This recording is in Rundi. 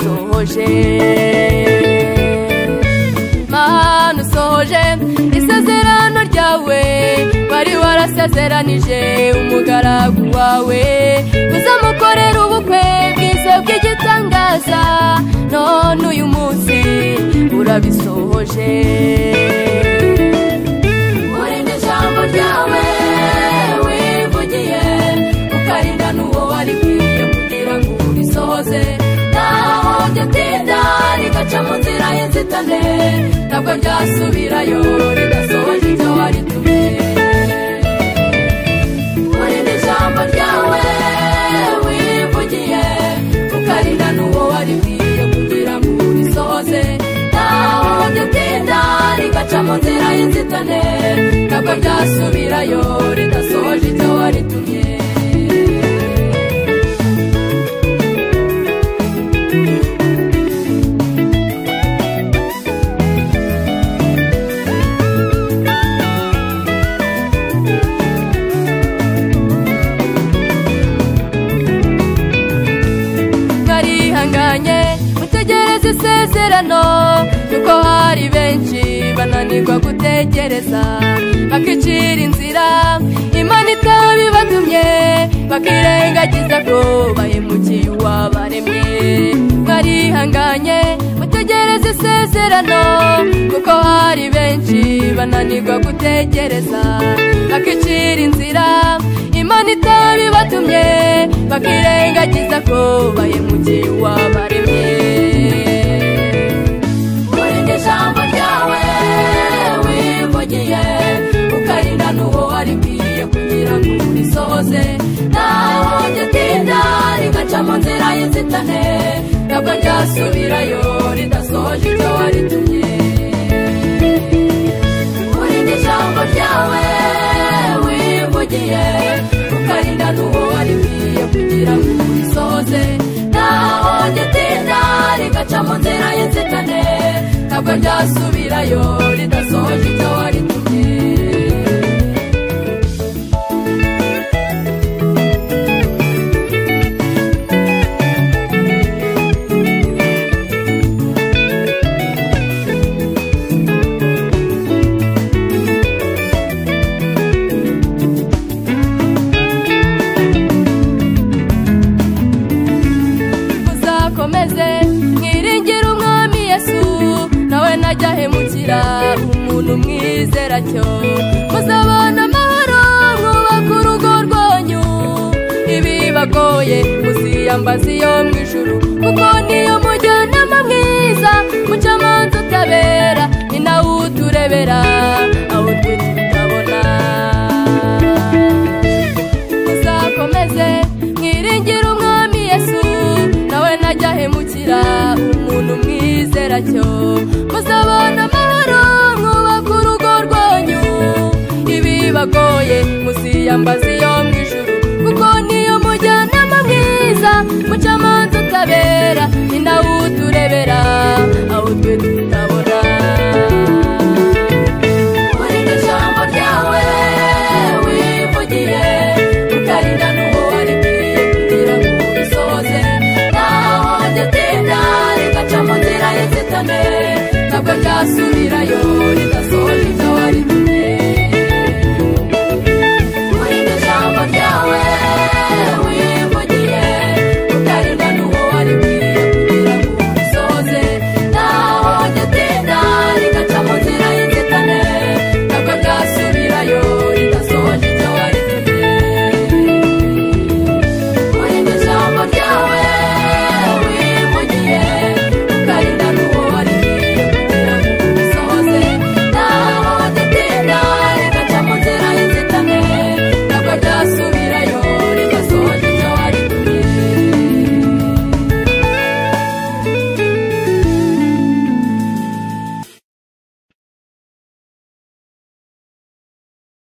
urabisohoje. Mana usohoje isezerano ryawe wari warasezeranije umugaragu wawe, uzamukorera ubukwe bwiza bw'igitangaza, none uyu munsi urabisohoje. Urinde ijambo ryawe wivugiye, ukarinda n'uwo waribwiye kugira ngo urisohoze. Naho ryatinda rigaca mu nzira y'inzitane, ntabwo ryasubirayo ridasohoje icyo waritumye. Urinde ijambo ryawe wivugiye, ukarinda n'uwo waribwiye kugira ngo urisohoze. Naho ryatinda rigaca mu nzira y'inzitane, ntabwo ryasubirayo ridasohoje icyo waritumye. Mwarihanganye mutegereze isezerano, kuko hari benshi bananirwa gutegereza, bakicira inzira Imana itabibatumye, bakirengagiza ko bahemukiye uwabaremye. Mwarihanganye mutegereze isezerano, kuko hari benshi bananirwa gutegereza, bakicira inzira Imana itabibatumye, bakirengagiza ko bahemukiye uwabaremye. Urinde ijambo ryawe wivugiye, ukarinda n'uwo waribwiye kugira ngo urisohoze. Naho ryatinda rigaca mu nzira y'inzitane, ntabwo ryasubirayo ridasohoje icyo waritumye. Urinde ijambo ryawe wivugiye, ukarinda n'uwo waribwiye kugira ngo urisohoze. Naho ryatinda rigaca mu nzira y'inzitane, ntabwo ryasubirayo ridasohoje icyo waritumye. Muzakomeze mwiringire Umwami Yesu, nawe najya ahemukira umuntu mwizera cyo. Muzabana amahoro mwubaka urugo rwanyu, ibibagoye muziyambaze iyo mu ijuru, kuko niyo mujyanama mwiza, mucamanza utabera, ni nawe uturebera aho twe tutabona. Muzakomeze mwiringire Umwami Yesu, nawe najya ahemukira umuntu mwizera cyo. Muzabana amahoro mwubaka urugo rwanyu, ibibagoye muziyambaze iyo mu ijuru, kuko niyo mujyanama mwiza, mucamanza utabera, ni nawe uturebera aho twe tutabona. Urinde ijambo ryawe wivugiye, ukarinda n'uwo waribwiye kugira ngo urisohoze. Naho ryatinda rigaca mu nzira y'inzitane, ntabwo ryasubirayo